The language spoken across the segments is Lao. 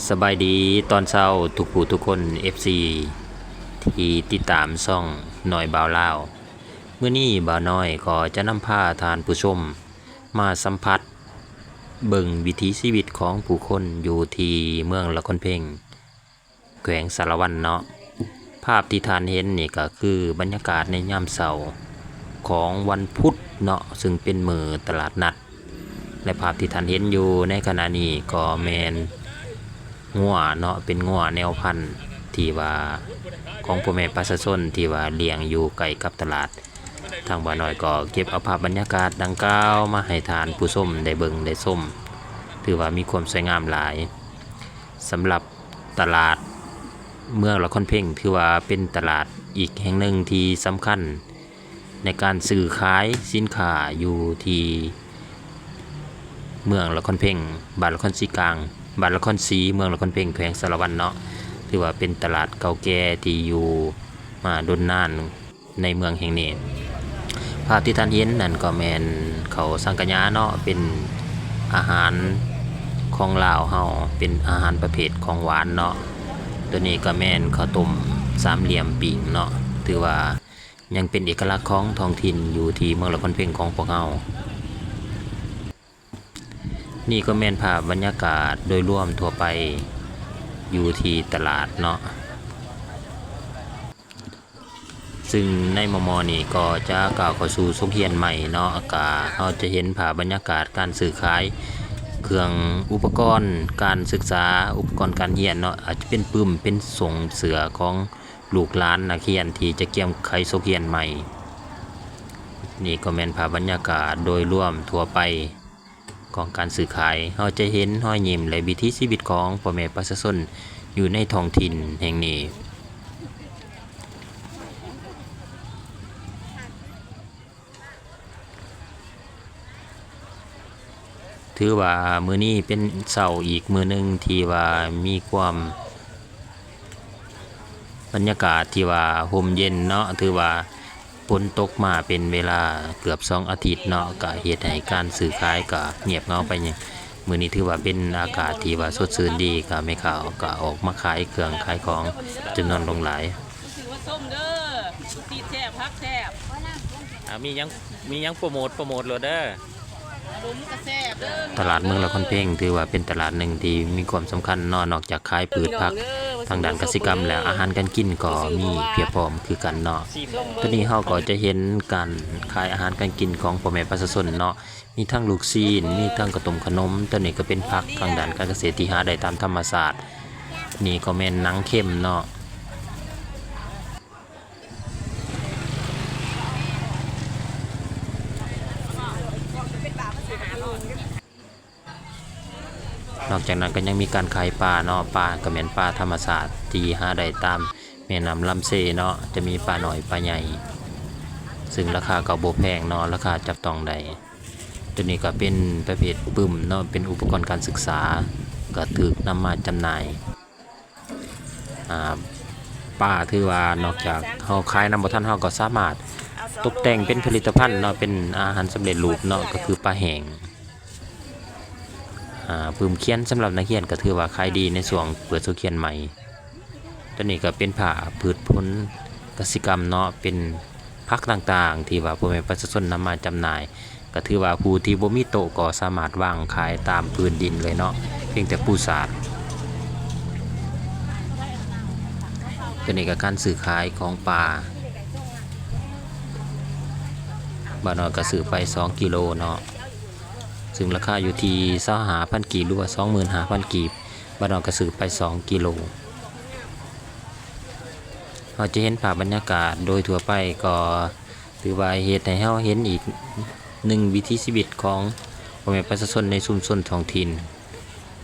ສະບາຍດີຕອນເຊົ້າທຸກຜູ້ທຸກຄົນ ເອັຟຊີ ທີ່ຕິດຕາມຊ່ອງນ້ອຍບ່າວລາວ. ມື້ນີ້ບ່າວນ້ອຍກໍຈະນຳພາທ່ານຜູ້ຊົມມາສຳຜັດເບິ່ງວິຖີຊີວິດຂອງຜູ້ຄົນຢູ່ທີ່ເມືອງລະຄອນເພັງ ແຂວງສາລະວັນເນາະ. ພາບທີ່ທ່ານເຫັນນີ້ກໍຄືບັນຍາກາດໃນຍາມເຊົ້າຂອງວັນພຸດເນາະ, ຊຶ່ງເປັນມື້ຕະຫຼາດນັດ ແລະ ພາບທີ່ທ່ານເຫັນຢູ່ໃນຂະນະນີ້ກໍແມ່ນງົວເນາະ, ເປັນງົວແນວພັນທີ່ວ່າຂອງພໍ່ແມ່ປະຊາຊົນທີ່ວ່າລ້ຽງຢູ່ໃກ້ກັບຕະຫຼາດ. ທາງບ່າວນ້ອຍກໍເກັບເອົາພາບບັນຍາກາດດັ່ງກ່າວມາໃຫ້ທ່ານຜູ້ຊົມໄດ້ເບິ່ງໄດ້ຊົມ, ຖືວ່າມີຄວາມສວຍງາມຫຼາຍ. ສຳລັບຕະຫຼາດເມືອງລະຄອນເພັງ ຖືວ່າເປັນຕະຫຼາດອີກແຫ່ງໜຶ່ງທີ່ສຳຄັນໃນການຊື້ຂາຍສິນຄ້າຢູ່ທີ່ເມືອງລະຄອນເພັງ, ບ້ານລະຄອນສີກາງ, ບ້ານລະຄອນສີ, ເມືອງລະຄອນເພັງ, ແຂວງສາລະວັນເນາະ. ຖືວ່າເປັນຕະຫຼາດເກົ່າແກ່ທີ່ຢູ່ມາດົນນານ ໃນເມືອງແຫ່ງນີ້. ພາບທີ່ທ່ານເຫັນນັ້ນກໍແມ່ນເຂົ້າສັງກະຫຍາເນາະ, ເປັນອາຫານຂອງລາວເຮົາ, ເປັນອາຫານປະເພດຂອງຫວານເນາະ. ໂຕນີ້ກໍແມ່ນເຂົ້າຕົ້ມສາມຫຼ່ຽມປີ້ງເນາະ, ຖືວ່າຍັງເປັນເອກະລັກຂອງທ້ອງຖິ່ນຢູ່ທີ່ເມືອງລະຄອນເພັງຂອງພວກເຮົາ. ນີ້ກໍແມ່ນພາບບັນຍາກາດໂດຍລວມທົ່ວໄປຢູ່ທີ່ຕະຫຼາດເນາະ, ຊຶ່ງໃນມໍ່ໆນີ້ກໍຈະກ້າວເຂົ້າສູ່ສົກຮຽນໃໝ່ເນາະ. ກະເຮົາຈະເຫັນພາບບັນຍາກາດການຊື້ຂາຍເຄື່ອງອຸປະກອນການສຶກສາ, ອຸປະກອນການຮຽນເນາະ, ອາດຈະເປັນປຶ້ມ, ເປັນສົ້ງເສື້ອຂອງ ລູກຫຼານນັກຮຽນທີ່ຈະກຽມໄຂສົກຮຽນໃໝ່. ນີ້ກໍແມ່ນພາບບັນຍາກາດໂດຍລວມທົ່ວໄປຂອງການຊື້ຂາຍ. ເຮົາຈະເຫັນຮອຍຍິ້ມ ແລະ ວິຖີຊີວິດຂອງພໍ່ແມ່ປະຊາຊົນຢູ່ໃນທ້ອງຖິ່ນແຫ່ງນີ້. ຖືວ່າມື້ນີ້ເປັນເຊົ້າອີກມື້ໜຶ່ງທີ່ວ່າມີຄວາມ ບັນຍາກາດທີ່ວ່າຮົ່ມເຢັນເນາະ, ຖືວ່າຝົນຕົກມາເປັນເວລາເກືອບສອງອາທິດເນາະ, ກະເຮັດໃຫ້ການຊື້ຂາຍກະງຽບເຫງົາໄປ. ມື້ນີ້ຖືວ່າເປັນອາກາດທີ່ວ່າສົດຊື່ນດີ, ກະແມ່ຄ້າກະອອກມາຂາຍເຄື່ອງຂາຍຂອງຈຳນວນຫຼວງຫຼາຍ. ຮູ້ສຶກວ່າສົ້ມເດີ ຕີນແຊບ ຜັກແຊບ. ອ່າ ມີຫຍັງ ມີຫຍັງໂປຣໂມດ ໂປຣໂມດໂລດເດີ. ຕະຫຼາດເມືອງລະຄອນເພັງ ຖືວ່າເປັນຕະຫຼາດໜຶ່ງທີ່ມີຄວາມສຳຄັນເນາະ, ນອກຈາກຂາຍພືດຜັກທາງດ້ານກະສິກຳແລ້ວ, ອາຫານການກິນກໍມີພຽບພ້ອມຄືກັນເນາະ. ຕອນນີ້ເຮົາກໍຈະເຫັນການຂາຍອາຫານການກິນຂອງພໍ່ແມ່ປະຊາຊົນເນາະ, ມີທັງລູກຊີ້ນ, ມີທັງເຂົ້າຕົ້ມຂະໜົມ, ຕອນນີ້ກໍເປັນຜັກທາງດ້ານການກະເສດທີ່ຫາໄດ້ຕາມທຳມະຊາດ. ນີ້ກໍແມ່ນໜັງເຂັມເນາະ. ນອກຈາກນັ້ນກໍຍັງມີການຂາຍປາເນາະ, ປາກໍແມ່ນປາທຳມະຊາດທີ່ຫາໄດ້ຕາມແມ່ນ້ຳລຳເຊເນາະ, ຈະມີປານ້ອຍປາໃຫຍ່ ຊຶ່ງລາຄາກໍບໍ່ແພງເນາະ, ລາຄາຈັບຕ້ອງໄດ້. ໂຕນີ້ກໍເປັນປະເພດປຶ້ມເນາະ, ເປັນອຸປະກອນການສຶກສາ ກໍຖືກນຳມາຈຳໜ່າຍ. ອາ ປາຖືວ່ານອກຈາກເຮົາຂາຍນຳບໍ່ທັນ, ເຮົາກໍສາມາດຕົກແຕ່ງເປັນຜະລິດຕະພັນເນາະ, ເປັນອາຫານສຳເລັດຮູບເນາະ, ກໍຄືປາແຫ້ງ. ອາ ປຶ້ມຂຽນສຳລັບນັກຮຽນກໍຖືວ່າຂາຍດີໃນຊ່ວງເປີດສົກຮຽນໃໝ່. ໂຕນີ້ກໍເປັນຜ້າພືດຜົນກະສິກຳເນາະ, ເປັນຜັກຕ່າງໆ ທີ່ວ່າພໍ່ແມ່ປະຊາຊົນນຳມາຈຳໜ່າຍ. ກໍຖືວ່າຜູ້ທີ່ບໍ່ມີໂຕະກໍສາມາດວາງຂາຍຕາມພື້ນດິນເລີຍເນາະ, ພຽງແຕ່ປູສາດ. ໂຕນີ້ກໍການຊື້ຂາຍຂອງປ່າ, ບ່າວນ້ອຍກໍຊື້ໄປສອງກິໂລເນາະ, ຊຶ່ງລາຄາຢູ່ທີ່ຊາວຫ້າພັນກີບ ຫຼືວ່າສອງໝື່ນຫ້າພັນກີບ, ບ່າວນ້ອຍກໍຊື້ໄປສອງກິໂລ. ເຮົາຈະເຫັນພາບບັນຍາກາດໂດຍທົ່ວໄປ ກໍຖືວ່າເຮັດໃຫ້ເຮົາເຫັນອີກໜຶ່ງວິຖີຊີວິດຂອງພໍ່ແມ່ປະຊາຊົນໃນຊຸມຊົນທ້ອງຖິ່ນ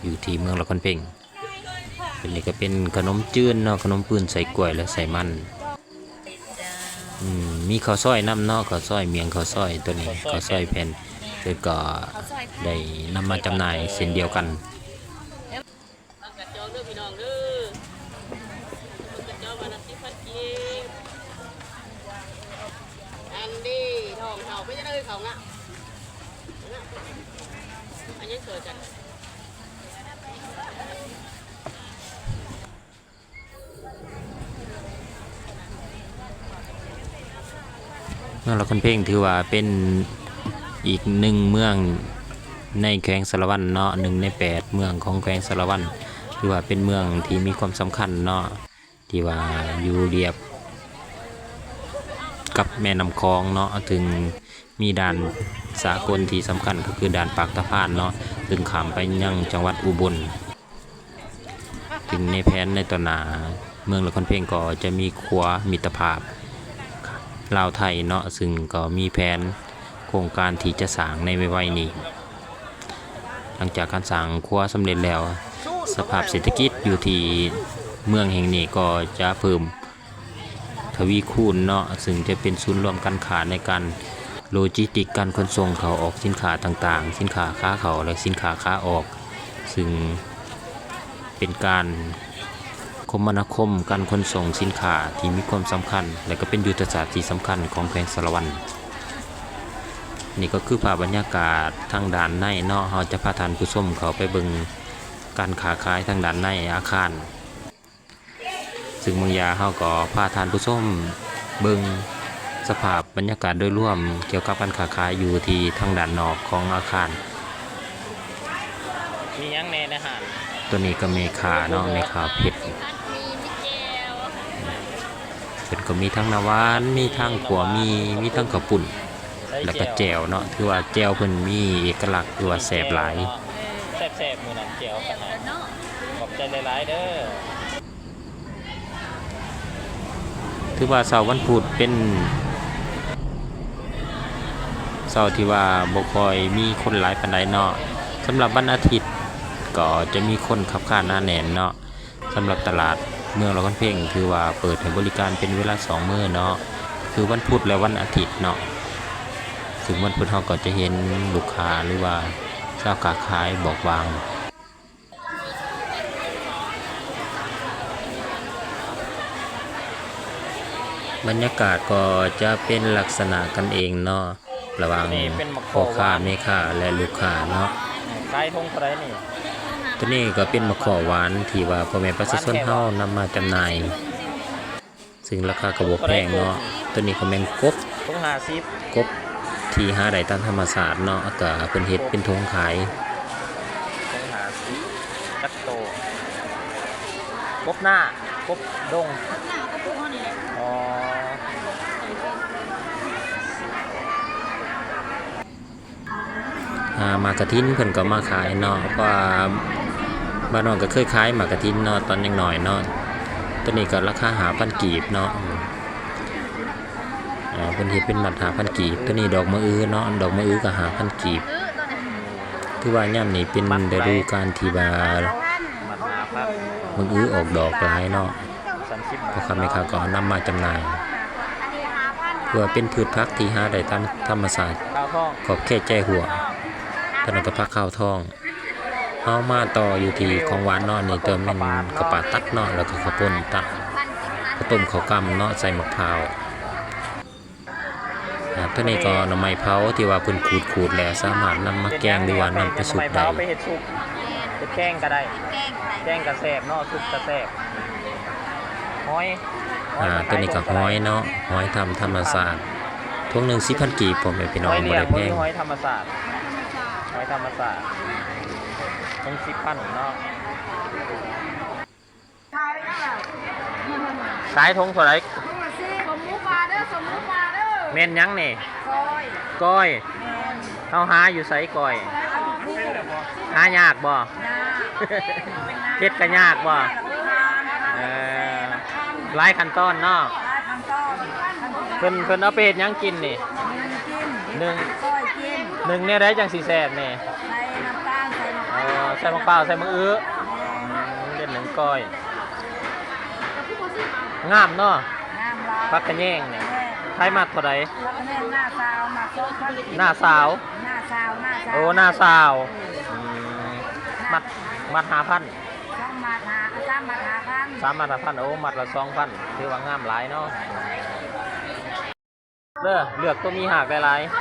ຢູ່ທີ່ເມືອງລະຄອນເພັງ. ອັນນີ້ກໍເປັນຂະໜົມຈືນເນາະ, ຂະໜົມຈືນໃສ່ກ້ວຍ ແລະ ໃສ່ມັນ. ອືມ ມີເຂົ້າຊອຍນຳເນາະ, ເຂົ້າຊອຍໝ້ຽງ, ເຂົ້າຊອຍໂຕນີ້, ເຂົ້າຊອຍແຜ່ນ, ແລ້ວກໍໄດ້ນຳມາຈຳໜ່າຍເຊັ່ນດຽວກັນ. ໝາກກະຈອງເດີພີ່ນ້ອງເດີ ໝາກກະຈອງ ວັນລະສິບພັນກີບ. ອັນນີ້ທອງເຮົາເປັນຈັ່ງໃດ ເຂົາງາມ ງາມ ອັນຍັງສວຍກັນ. ເມືອງລະຄອນເພັງຖືວ່າເປັນອີກໜຶ່ງເມືອງໃນແຂວງສາລະວັນເນາະ, ໜຶ່ງໃນແປດເມືອງຂອງແຂວງສາລະວັນ, ຖືວ່າເປັນເມືອງທີ່ມີຄວາມສຳຄັນເນາະ, ທີ່ວ່າຢູ່ລຽບກັບແມ່ນ້ຳຂອງເນາະ, ເຖິງ ມີດ່ານສາກົນທີ່ສຳຄັນກໍຄືດ່ານປາກຕະພານເນາະ, ຊຶ່ງຂ້າມໄປຍັງຈັງຫວັດອຸບົນ. ຊຶ່ງໃນແຜນໃນຕໍ່ໜ້າ ເມືອງລະຄອນເພັງກໍຈະມີຂົວມິດຕະພາບລາວໄທເນາະ, ຊຶ່ງກໍມີແຜນໂຄງການທີ່ຈະສ້າງໃນໄວໆນີ້. ຫຼັງຈາກການສ້າງຂົວສຳເລັດແລ້ວ, ສະພາບເສດຖະກິດຢູ່ທີ່ເມືອງແຫ່ງນີ້ກໍຈະເພີ່ມ ທະວີຄູນເນາະ, ຊຶ່ງຈະເປັນສູນລວມການຄ້າໃນການໂລຈິສຕິກ, ການຂົນສົ່ງເຂົ້າອອກສິນຄ້າຕ່າງໆ, ສິນຄ້າຂາເຂົ້າ ແລະ ສິນຄ້າຂາອອກ, ຊຶ່ງເປັນການຄົມມະນາຄົມການຂົນສົ່ງສິນຄ້າທີ່ມີຄວາມສຳຄັນ ແລະ ກໍເປັນຍຸດທະສາດທີ່ສຳຄັນຂອງແຂວງສາລະວັນ. ນີ້ກໍຄືພາບບັນຍາກາດທາງດ້ານໃນເນາະ, ເຮົາຈະພາທ່ານຜູ້ຊົມເຂົ້າໄປເບິ່ງການຄ້າຂາຍທາງດ້ານໃນອາຄານ. ຊຶ່ງບາງຢ່າງເຮົາກໍພາທ່ານຜູ້ຊົມເບິ່ງສະພາບບັນຍາກາດໂດຍລວມກ່ຽວກັບການຄ້າຂາຍຢູ່ທີ່ທາງດ້ານນອກຂອງອາຄານ. ມີຫຍັງແດ່ໃນຮ້ານ? ຕົວນີ້ກໍແມ່ຄ້າເນາະ, ແມ່ຄ້າເຜັດ. ເພິ່ນກໍມີທັງນ້ຳຫວານ, ມີທັງຂົ້ວໝີ່, ມີທັງເຂົ້າປຸ້ນ ແລ້ວກໍແຈ່ວເນາະ. ຖືວ່າແຈ່ວເພິ່ນມີເອກະລັກ ຖືວ່າແຊບຫຼາຍ. ແຊບໆ ມື້ນັ້ນແຈ່ວ. ຂອບໃຈຫຼາຍໆເດີ. ຖືວ່າເຊົ້າວັນພຸດເປັນເຊົ້າທີ່ວ່າບໍ່ຄ່ອຍມີຄົນຫຼາຍປານໃດເນາະ. ສຳລັບວັນອາທິດກໍຈະມີຄົນຄັບຄາໜາແໜ້ນເນາະ. ສຳລັບຕະຫຼາດເມືອງລະຄອນເພັງ ຖືວ່າເປີດໃຫ້ບໍລິການເປັນເວລາສອງມື້ເນາະ, ຄືວັນພຸດ ແລະ ວັນອາທິດເນາະ. ຊຶ່ງວັນພຸດເຮົາກໍຈະເຫັນລູກຄ້າ ຫຼືວ່າຊາວຄ້າຂາຍບອກບາງ. ບັນຍາກາດກໍຈະເປັນລັກສະນະກັນເອງເນາະ ລະຫວ່າງພໍ່ຄ້າແມ່ຄ້າ ແລະ ລູກຄ້າເນາະ. ຂາຍຖົງເທົ່າໃດນີ້? ຕົວນີ້ກໍເປັນໝາກເຂາະຫວານທີ່ວ່າພໍ່ແມ່ປະຊາຊົນເຮົານຳມາຈຳໜ່າຍ. ຊຶ່ງລາຄາກໍບໍ່ແພງເນາະ. ຕົວນີ້ກໍແມ່ນກົບ, ຖົງຫ້າສິບ, ກົບທີ່ຫາໄດ້ຕາມທຳມະຊາດເນາະ, ກໍເພິ່ນເຮັດເປັນຖົງຂາຍ. ຖົງຫ້າສິບ ຈັກໂຕ? ກົບນາ, ກົບດົງ. ອໍ ອ່າ ໝາກກະຖິນເພິ່ນກໍມາຂາຍເນາະ, ເພາະວ່າ ບ້ານນ້ອງກໍເຄີຍຂາຍໝາກກະທິນເນາະ ຕອນຍັງນ້ອຍເນາະ. ໂຕນີ້ກໍລາຄາຫ້າພັນກີບເນາະ. ອາ ເພິ່ນເຮັດເປັນມັດຫ້າພັນກີບ. ໂຕນີ້ດອກມະອືເນາະ ດອກມະອືກໍຫ້າພັນກີບ. ຖືວ່າຍາມນີ້ເປັນລະດູການທີ່ວ່າ ໝາກອືອອອກດອກຫຼາຍເນາະ. ພໍ່ຄ້າແມ່ຄ້າກໍນຳມາຈຳໜ່າຍ ເພື່ອເປັນພືດຜັກທີ່ຫາໄດ້ຕາມທຳມະຊາດ ຂອບເຂດແຈຫົວ. ຕອນນັ້ນກໍຜັກຂາວທອງ. ເຮົາມາຕໍ່ຢູ່ທີ່ຂອງຫວານເນາະ. ນີ້ເຕີມແມ່ນເຂົ້າປາຕັດເນາະ ແລ້ວກໍເຂົ້າປຸ້ນຕະ ເຂົ້າຕົ້ມເຂົ້າກ່ຳເນາະ ໃສ່ໝາກພ້າວ. ອາ ໂຕນີ້ກໍໜໍ່ໄມ້ເຜົາທີ່ວ່າເພິ່ນຂູດໆແລ້ວ ສາມາດນຳມາແກງ ຫຼືວ່ານຳໄປສຸກໄດ້. ເຮັດແກງກໍໄດ້ ແກງກໍແຊບເນາະ ສຸກກໍແຊບ. ຫອຍ ອາ ໂຕນີ້ກໍຫອຍເນາະ ຫອຍທຳ ທຳມະຊາດ ຖົງໜຶ່ງສິບພັນກີບ ພໍ່ແມ່ພີ່ນ້ອງ ບໍ່ໄດ້ແພງ. ຫອຍທຳມະຊາດ ຫອຍທຳມະຊາດ ຖົງສິບພັນເນາະ. ຂາຍຖົງເທົ່າໃດ? ຖົງລະສີ່ ສົມໝູປ່າເດີ ສົມໝູປ່າເດີ. ແມ່ນຫຍັງນີ້? ກ້ອຍ ກ້ອຍ. ແມ່ນ. ເຮົາຫາຢູ່ໃສກ້ອຍ? ຫາຍາກບໍ່? ຍາກ. ເຮັດກໍຍາກບໍ່? ເອີ ຫຼາຍຂັ້ນຕອນເນາະ. ຫຼາຍຂັ້ນຕອນ. ເພິ່ນ ເພິ່ນເອົາໄປເຮັດຫຍັງກິນນີ້? ໜຶ້ງກິນ ໜຶ້ງ ກ້ອຍກິນ. ໜຶ້ງແນວໃດຈັ່ງຊິແຊບນີ້? ໃສ່ນ້ຳຕານ ໃສ່ໝາກ ເອີ ໃສ່ໝາກພ້າວ ໃສ່ໝາກອື. ແມ່ນ. ອືມ ເປັນໜຶ້ງກ້ອຍ. ງາມເນາະ ງາມຫຼາຍ. ຜັກຂະແຍງນີ້ ແມ່ນ ຂາຍມັດເທົ່າໃດ? ຜັກຂະແຍງໜ້າຊາວ ມັດສອງພັນ. ໜ້າຊາວ ໜ້າຊາວ ໜ້າຊາວ. ໂອ້ ໜ້າຊາວ. ອືມ ມັດ ມັດຫ້າພັນ. ສອງມັດຫ້າ ສາມມັດຫ້າພັນ. ສາມມັດຫ້າພັນ. ໂອ້ ມັດລະສອງພັນ ຖືວ່າງາມຫຼາຍເນາະ. ເດີ ເລືອກຕົວມີຮາກຫຼາຍໆ.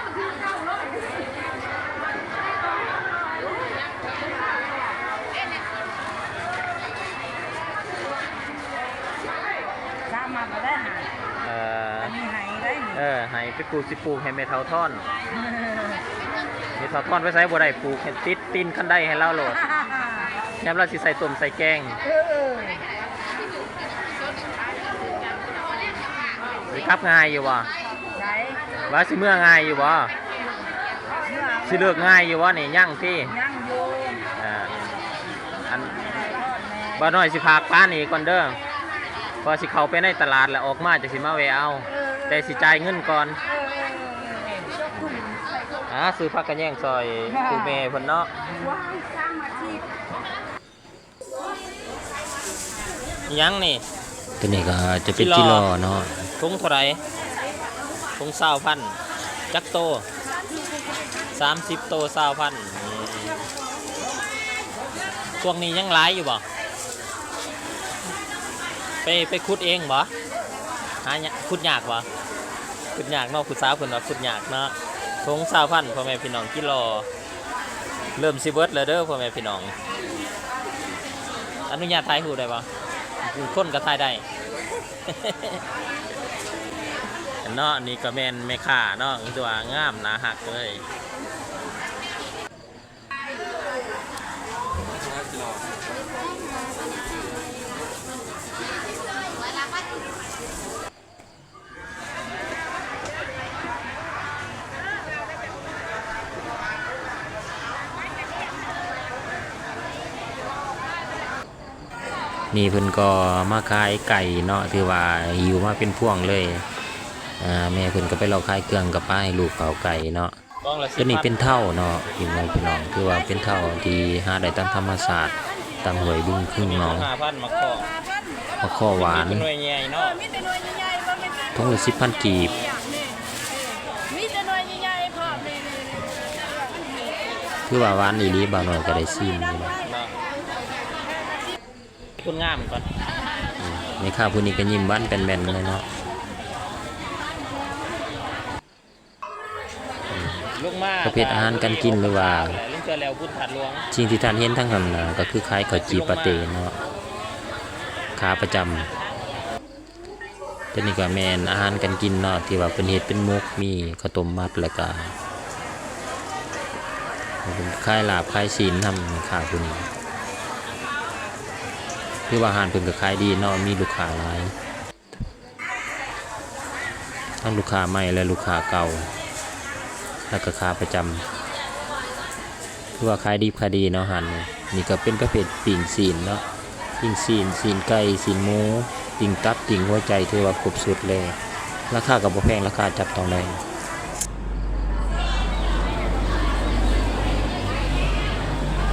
ສາມາດບໍ່ໄດ້ຫາ. ເອີ ອັນນີ້ໄຮ່ໄດ້ນີ້. ເອີ ໄຮ່ໄປປູກ ຊິປູກໃຫ້ແມ່ເຖົ້າທອນ. ແມ່ເຖົ້າທອນໄປໃສບໍ່ໄດ້ ປູກໃຫ້ຕິດຕີນຄັນໄດໃຫ້ລາວໂລດ. ຍາມລາວຊິໃສ່ຕົ້ມໃສ່ແກງ. ເອີ ເອີ. ຊິກັບງ່າຍຢູ່ບໍ່? ໃສ? ວ່າຊິເມືອງ່າຍຢູ່ບໍ່? ເມືອ ຊິເລີກງ່າຍຢູ່ບໍ່ນີ້? ຍັງຕິ? ຍັງຢູ່. ເອີ ອັນ ບ່າວນ້ອຍຊິພາກປານນີ້ກ່ອນເດີ ເພາະຊິເຂົ້າໄປໃນຕະຫຼາດ ແລ້ວອອກມາຈັ່ງຊິມາແວ່ເອົາ. ເອີ ເອີ. ແຕ່ຊິຈ່າຍເງິນກ່ອນ. ເອີ ເອີ. ອ່າ ຊື້ຜັກຂະແຍງຊ່ອຍຜູ້ແມ່ເພິ່ນເນາະ. ຫຍັງນີ້? ໂຕນີ້ກໍຈະເປັນຈິລໍເນາະ. ຖົງເທົ່າໃດ? ຖົງຊາວພັນ. ຈັກໂຕ? ສາມສິບໂຕ ຊາວພັນ. ອືມ ພວກນີ້ຍັງຫຼາຍຢູ່ບໍ່? ໄປ ໄປຂຸດເອງບໍ່? ຫາຍາກ ຂຸດຍາກບໍ່? ຂຸດຍາກເນາະ ຜູ້ສາວເພິ່ນວ່າຂຸດຍາກເນາະ. ຖົງຊາວພັນ ພໍ່ແມ່ພີ່ນ້ອງ ກິໂລ. ເລີ່ມຊິເບິດແລ້ວເດີພໍ່ແມ່ພີ່ນ້ອງ. ອະນຸຍາດຖ່າຍຮູບໄດ້ບໍ່? ຄົນກໍຖ່າຍໄດ້ເນາະ. ນີ້ກໍແມ່ນແມ່ຄ້າເນາະ ຖືວ່າງາມໜ້າຮັກເລີຍ. ນີ້ເພິ່ນກໍມາຂາຍໄກ່ເນາະ ຖືວ່າຫິ້ວມາເປັນພວງເລີຍ. ແມ່ເພິ່ນກໍໄປເລາະຂາຍເຄື່ອງ ກໍປະໃຫ້ລູກເຝົ້າໄກ່ເນາະ. ຕົວນີ້ເປັນເທົ້າເນາະ ພີ່ນ້ອງ ພີ່ນ້ອງ ຖືວ່າເປັນເທົ້າທີ່ຫາໄດ້ຕາມທຳມະຊາດ ຕາມຫ້ວຍ ບຶງ ຄຶງ ໜອງ. ໝາກຄໍ່ຫວານ ຖົງລະສິບພັນກີບ. ຖືວ່າຫວານອີ່ຫຼີ ບ່າວນ້ອຍກໍໄດ້ຊີມຢູ່ເນາະ. ຄົນງາມກ່ອນ. ອືມ ແມ່ຄ້າຜູ້ນີ້ກໍຍິ້ມຫວານແປ້ນໆເລີຍເນາະ. ອືມ ປະເພດອາຫານການກິນ ຫຼືວ່າສິ່ງທີ່ທ່ານເຫັນທາງຂ້າງໜ້າ ກໍຄືຂາຍເຂົ້າຈີ່ປາເຕ້ເນາະ ຂາປະຈຳ. ຕົວນີ້ກໍແມ່ນອາຫານການກິນເນາະ ທີ່ວ່າເພິ່ນເຮັດເປັນໝົກ ມີເຂົ້າຕົ້ມມັດ ແລ້ວກໍເພິ່ນຂາຍລາບຂາຍຊີ້ນນຳ ແມ່ຄ້າຜູ້ນີ້. ຖືວ່າຮ້ານເພິ່ນກໍຂາຍດີເນາະ ມີລູກຄ້າຫຼາຍ ທັງລູກຄ້າໃໝ່ ແລະ ລູກຄ້າເກົ່າ ແລ້ວກໍຂາປະຈຳ. ຖືວ່າຂາຍດິບຂາຍດີເນາະຮ້ານນີ້. ນີ້ກໍເປັນປະເພດປີ້ງຊີ້ນເນາະ ປີ້ງຊີ້ນ ຊີ້ນໄກ່ ຊີ້ນໝູ ປີ້ງຕັບ ປີ້ງຫົວໃຈ ຖືວ່າຄົບຊຸດເລີຍ. ລາຄາກໍບໍ່ແພງ ລາຄາຈັບຕ້ອງໄດ້.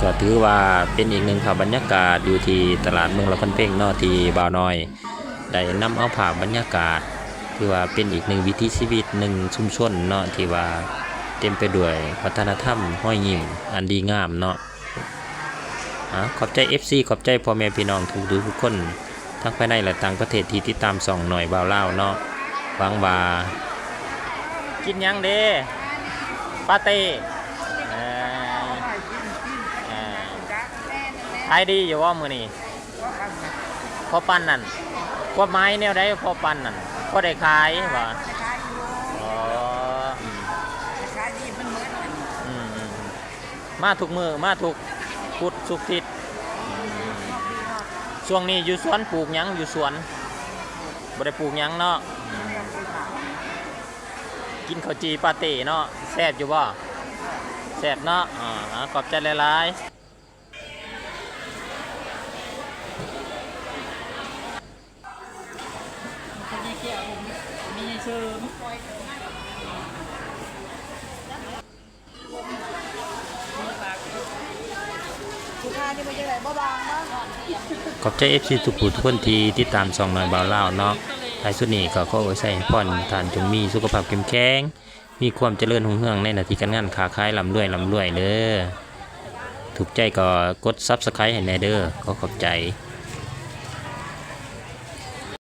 ກໍຖືວ່າເປັນອີກໜຶ່ງພາບບັນຍາກາດຢູ່ທີ່ຕະຫຼາດເມືອງຫຼວງຄຳເພັງເນາະ ທີ່ບ່າວນ້ອຍໄດ້ນຳເອົາພາບບັນຍາກາດ ຖືວ່າເປັນອີກໜຶ່ງວິຖີຊີວິດ ໜຶ່ງຊຸມຊົນເນາະ ທີ່ວ່າເຕັມໄປດ້ວຍວັດທະນະທຳ ຮອຍຍິ້ມອັນດີງາມເນາະ. ອາ ຂອບໃຈເອັຟຊີ ຂອບໃຈພໍ່ແມ່ພີ່ນ້ອງທຸກໆຄົນ ທັງພາຍໃນ ແລະ ຕ່າງປະເທດທີ່ຕິດຕາມຊ່ອງນ້ອຍບ່າວລາວເນາະ. ຫວັງວ່າ ກິນຫຍັງເດ? ປາເຕ້. ເອີ ເອີ ຂາຍດີຢູ່ບໍ່ມື້ນີ້? ພໍປານນັ້ນ. ຄວາມໝາຍແນວໃດພໍປານນັ້ນ? ພໍໄດ້ຂາຍບໍ່? ອໍ ອືມ ອືມ ມາທຸກມື້ ມາທຸກພຸດສຸກທິດ. ຊ່ວງນີ້ຢູ່ສວນປູກຫຍັງ? ຢູ່ສວນບໍ່ໄດ້ປູກຫຍັງເນາະ. ອືມ ກິນເຂົ້າຈີ່ປາເຕ້ເນາະ ແຊບຢູ່ບໍ່? ແຊບເນາະ. ອາ ຂອບໃຈຫຼາຍໆ. ຂອບໃຈເອັຟຊີທຸກຜູ້ທຸກຄົນທີ່ຕິດຕາມຊ່ອງນ້ອຍບ່າວລາວເນາະ. ທ້າຍສຸດນີ້ກໍຂໍອວຍໄຊໃຫ້ພອນທ່ານຈົ່ງມີສຸຂະພາບເຂັ້ມແຂງ ມີຄວາມຈະເລີນຮຸ່ງເຮືອງໃນໜ້າທີ່ການງານຄ້າຂາຍ ລ່ຳລວຍ ລ່ຳລວຍເດີ. ຖືກໃຈກໍກົດ Subscribe ໃຫ້ແດ່ເດີ. ຂໍຂອບໃຈ.